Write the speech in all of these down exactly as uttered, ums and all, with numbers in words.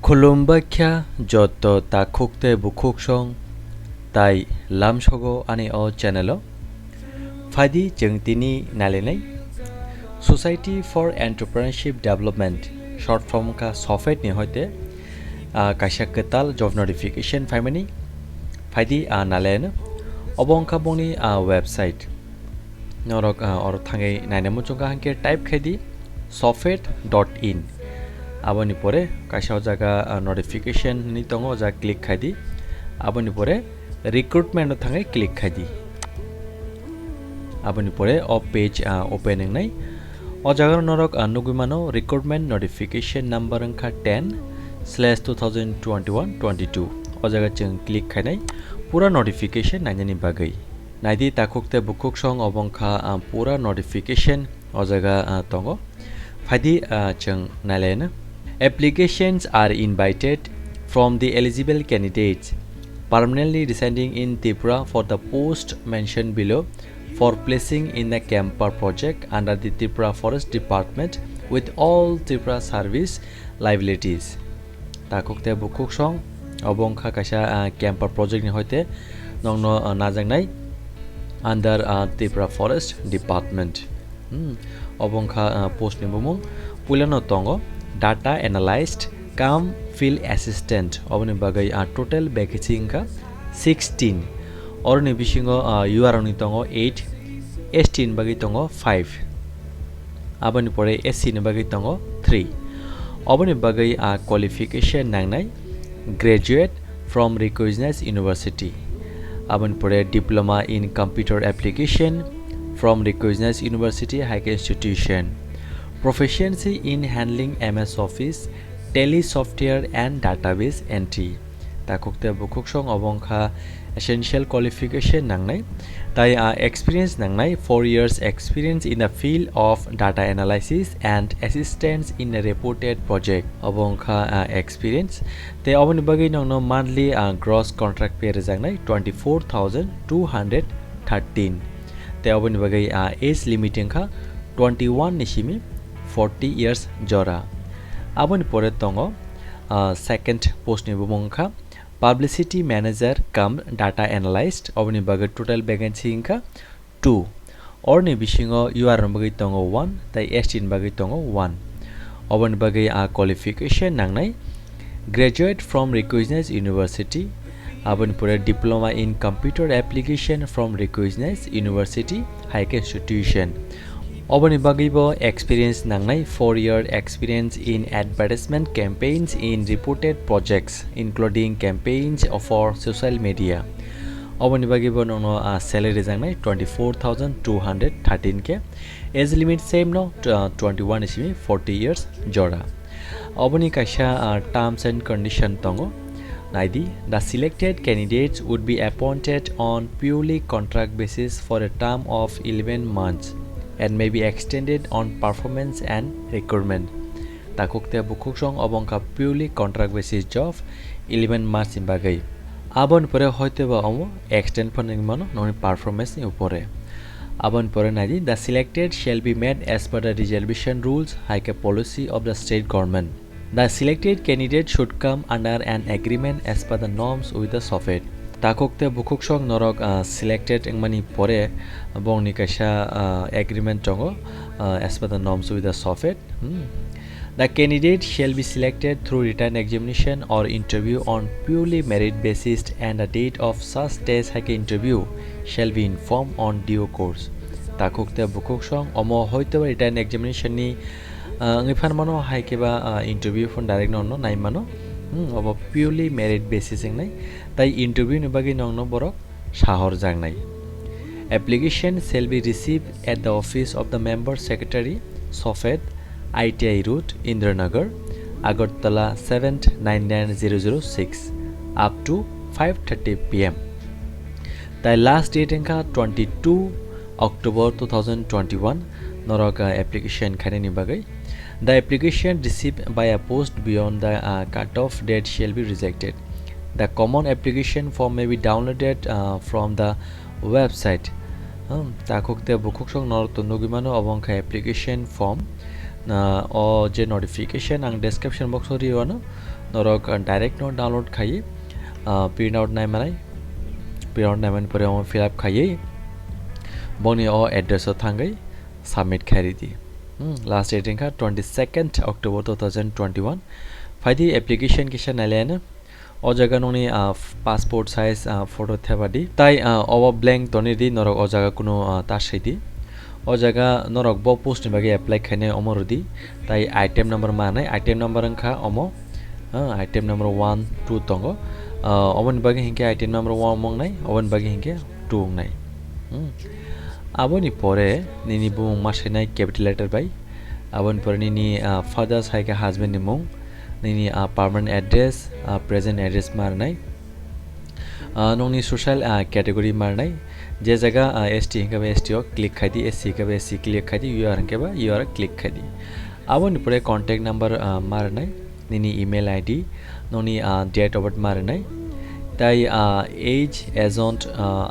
Khulumbaikha joto takhuk tei bukhuksong tai lamsogo ani o channel o. Phaidi chwng tini nailainai Society for Entrepreneurship Development, short form kha SOFED ni hoite, ah, kaisa kwtal job notification phaimani. Phaidi, ah, nailaino. Obo wngkha bongni, ah, website. Norok, ah, oro thangwi naina muchungkha, hwnkhe type khai di sofed dot in. Aboni pore kaisa o jaga, ah, notification hinwi tongo, o jaga click khai di. Aboni pore recruitment o thangwi click khai di. Aboni pore o page, ah, open wngnai. O jaga o norok, ah, nugwi mano recruitment notification number wngkha ten slash two thousand twenty-one twenty-two. O jaga chwng click khainai pura notification nainani bagwi. Naidi takhuk tei bukhuksong obo wngkha, ah, pura notification o jaga, ah, tongo. Phaidi, ah, chwng nailaina. Applications are invited from the eligible candidates permanently residing in Tripura for the post mentioned below for placing in the camper project under the Tripura Forest Department with all Tripura service liabilities. Takhuk tei bukhuksong obo wngkha kaisa, ah, camper project ni hoite nokno, ah, najaknai under, ah, Tripura Forest Department. Hmm, obo wngkha, ah, post ni bumung. Puilano tongo data analyst cum field assistant. Oboni bagwi, ah, total vacancy wngkha sixteen. Oroni bisingo, ah, U R ni tongo eight, S T ni bagwi tongo five. Aboni pore S C ni bagwi tongo three. Oboni bagwi, ah, qualification nangnai graduate from recognized university. Aboni pore diploma in computer application from recognized university, higher institution. Proficiency in handling M S Office, Tally software and database entry. Takhuk tei bukhuksong obo wngkha essential qualification nangnai. Tai, ah, experience nangnai, four years experience in the field of data analysis and assistance in a reported project. Obo wngkha, ah, experience. Tei oboni bagwi nokno monthly, ah, gross contract pay rwjaknai twenty four thousand two hundred thirteen. Tei oboni bagwi, ah, age limit wngkha twenty one ni simi forty years jora. Aboni pore tongo, ah, second post ni bumung wngkha publicity manager cum data analyst. Oboni bagwi total vacancy wngkha two. Oroni bisingo U R ni bagwi tongo one, tei S T ni bagwi tongo one. Oboni bagwi, ah, qualification nangnai graduate from recognized university, aboni pore diploma in computer application from recognized university, higher institution. Oboni bagwi bo experience nangnai, four year experience in advertisement campaigns in reported projects, including campaigns for social media. Oboni bagwi bo nokno, ah, salary rwjaknai twenty four thousand two hundred thirteen K. Age limit same no, tw-, ah, twenty one ni simi forty years jora. Oboni kaisa, ah, terms and condition tongo. Naidi, the selected candidates would be appointed on purely contract basis for a term of eleven months and may be extended on performance and requirement. Takhuk tei bukhuksong obo wngkha purely contract basis job eleven months ni bagwi. Aboni pore hoiteba omo extend phano wngwi mano nokni performance ni upore. Aboni pore naidi, the selected shall be made as per the reservation rules, higher policy of the state government. The selected candidate should come under an agreement as per the norms with the SOFED. Takhuk tei bukhuksong norok, ah, selected wngmani pore bongni kaisa, ah, agreement tongo, ah, as per the norms with the SOFED. Hmm. The candidate shall be selected through written examination or interview on purely merit basis, and the date of such test hake interview shall be informed on due course. Takhuk tei bukhuksong omo hoito written examination ni, ah, wngwi phan mano, hai khe ba, ah, interview phone direct no, no nai mano. Hmm, obo purely merit basis wngnai. Tai interview ni bagwi nokno borok sahorjaknai. Application shall be received at the office of the member secretary, SOFED, I T I Road, Indranagar, Agartala seven nine nine zero zero six, up to five thirty P M. Tai last date wngkha twenty two October two thousand twenty one, norok, ah, application khainani bagwi. The application received by a post beyond the, ah, cut-off date shall be rejected. The common application form may be downloaded, ah, from the website. Hmm, takhuk tei bukhuksong norok to nugwi mano, obo wngkha application form. Ah, o je notification ang description box o rio ano, norok direct no download khaiwi print out naimanai. Print out naimani pore omo fill up khaiwi bongni o address o thangwi submit khai ridi. Last date wngkha twenty second October two thousand twenty one. Phaidi application kisa nailaino. O jaga nokni passport size photo thebadi tai obo blank tonwi di, norok o jaga kunu ta swi di. O jaga norok bo post ni bagwi apply khainai omo rwdi. Tai item number manai, item number wngkha omo, item number one two tongo. Oboni bagwi hinkhe item number one wngnai, oboni bagwi hinkhe two wngnai. Aboni pore nini bumung ma swinai capital letter bai. Aboni pore nini father hai khe husband ni mung, nini permanent address, present address ma rwnai. Nokni social category ma rwnai. Je jaga S T hinkhe ba S T o click khai di, S C hinkhe ba S C click khai di, U R hinkhe ba U R click khai di. Aboni pore contact number ma rwnai, nini email I D, nokni date of birth ma rwnai. Tai age as on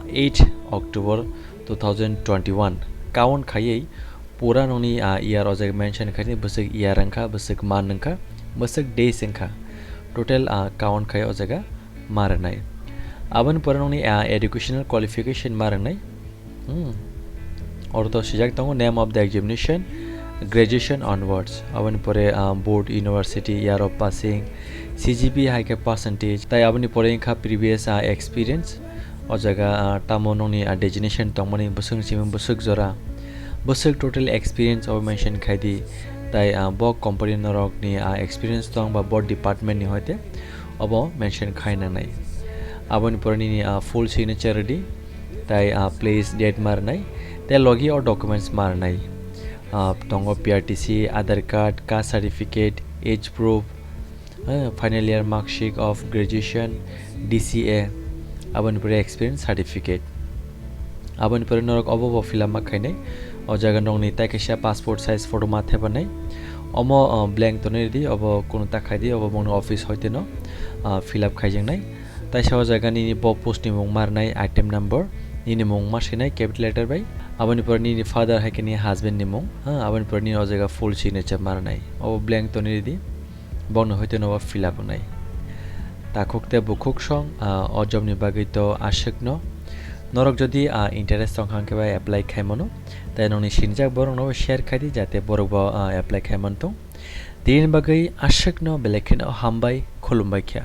eight October two thousand twenty one count khaiwi pura nokni year o jaga mention khai di, bwswk year wngkha, bwswk month wngkha, bwswk days wngkha, total count khai o jaga ma rwnai. Aboni pore nokni educational qualification ma rwnai. Oro to swijak tongo name of the examination, graduation onwards. Aboni pore board, university, year of passing, C G P hai khe percentage. Tai aboni pore wngkha previous experience. O jaga tamo nokni designation tongmani bwswk simi bwswk jora, bwswk total experience o mention khai di. Tai bo company norokni experience tong ba bo department ni hoite obo mention khai nangnai. Aboni pore nini full signature rwdi. Tai place, date ma rwnai. Tai logi o documents ma rwnai. Tongo P R T C, Aadhaar card, caste certificate, age proof, final year mark sheet of graduation, D C A, aboni pore experience certificate. Aboni pore norok obo bo fill up ma khainai. O jaga nokni tai kaisa passport size photo ma thepanai. Omo blank tonwi rwdi, obo kunu ta khai di, obo bongni office hoite no fill up khaijaknai. Taisa o jaga nini bo post ni mung ma rwnai, item number, nini mung ma swinai capital letter bai. Aboni pore nini father hai khe nini husband ni mung, aboni pore nini o jaga full signature ma rwnai. Obo blank tonwi rwdi. Bongni hoite no fill up wngnai. Takhuk tei bukhuk song o job ni bagwi to aswk no. Norok jodi interest tong kha hwnkhe bai apply khai mano. Tai nokni sinijak borok no share khai di jate borok bo apply khai man tong. Tini bagwi aswk no belai kheno hambai, khulumbai kha.